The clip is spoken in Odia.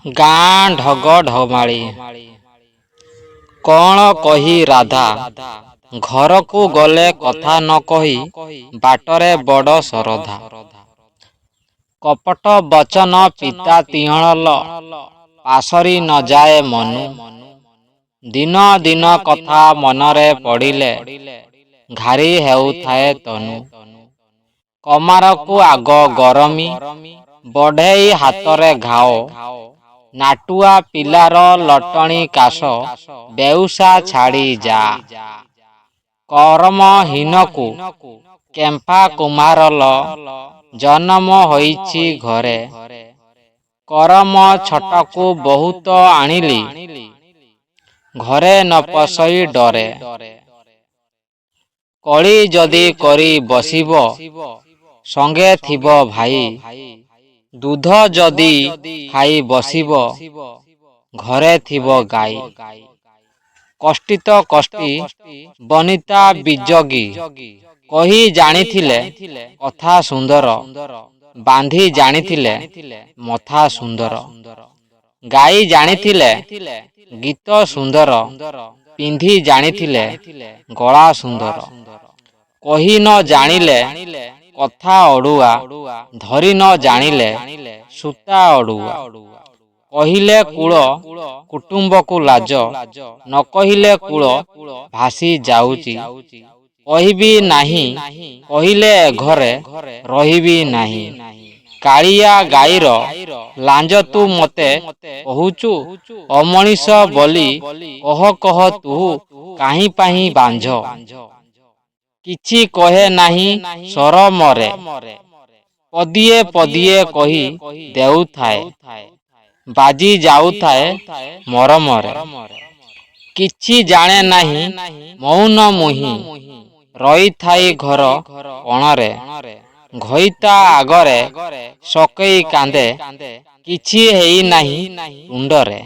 ଗାଁ ଢଗ ଢମାଳି। କଣ କହି ରାଧା। ଘରକୁ ଗଲେ କଥା ନ କହି ବାଟରେ ବଡ଼ ଶରଧା। କପଟ ବଚନ ପିତା ତିହଣ ପାଶୋରି ନ ଯାଏ ମନୁ। ଦିନ ଦିନ କଥା ମନରେ ପଡ଼ିଲେ ଘାରି ହେଉଥାଏ ତନୁ। କମାରକୁ ଆଗ ଗରମି, ବଢ଼େଇ ହାତରେ ଘାଅ। ନାଟୁଆ ପିଲାର ଲଟଣୀ କାଶ, ବେଉସା ଛାଡ଼ି ଯାଆ। କରମ ହୀନକୁ କେମ୍ପା କୁମ୍ଭାରଲ ଜନମ ହୋଇଛି ଘରେ। କରମ ଛଟକୁ ବହୁତ ଆଣିଲି, ଘରେ ନ ପଶଇ ଡରେ। କଳି ଯଦି କରି ବସିବ, ସଙ୍ଗେ ଥିବ ଭାଇ। ଦୁଧ ଯଦି ଖାଇ ବସିବ, ଘରେ ଥିବ ଗାଈ। କଷ୍ଟିତ କଷ୍ଟି ବନିତା ବିଯୋଗୀ। କହି ଜାଣିଥିଲେ କଥା ସୁନ୍ଦର, ବାନ୍ଧି ଜାଣିଥିଲେ ମଥା ସୁନ୍ଦର। ଗାଇ ଜାଣିଥିଲେ ଗୀତ ସୁନ୍ଦର, ପିନ୍ଧି ଜାଣିଥିଲେ ଗଳା ସୁନ୍ଦର। କହି ନ ଜାଣିଲେ କଥା ଅଡ଼ୁଆ, ଧରି ନ ଜାଣିଲେ ସୂତା ଅଡ଼ୁଆ। କହିଲେ କୁଳ କୁଟୁମ୍ବକୁ ଲାଜ, ନ କହିଲେ କୁଳ ଭାସି ଯାଉଛି। କହିବି ନାହିଁ କହିଲେ ଏ ଘରେ ରହିବି ନାହିଁ। କାଳିଆ ଗାଈର ଲାଞ୍ଜ ତୁ ମୋତେ କହୁଛୁ, ଅମଣିଷ ବୋଲି କହ କହ ତୁ କାହିଁ ପାହିଁ ବାଞ୍ଝ। କିଛି କହେ ନାହିଁ ସରମରେ, ପଦିଏ ପଦିଏ କହି ଦେଉଥାଏ, ବାଜି ଯାଉଥାଏ ମରମରେ। କିଛି ଜାଣେ ନାହିଁ ମଉନ ମୁହିଁ, ରହିଥାଇ ଘର କୋଣରେ। ଘଇତା ଆଗରେ ସକେଇ କାନ୍ଦେ, କିଛି ହେଇ ନାହିଁ ତୁଣ୍ଡରେ।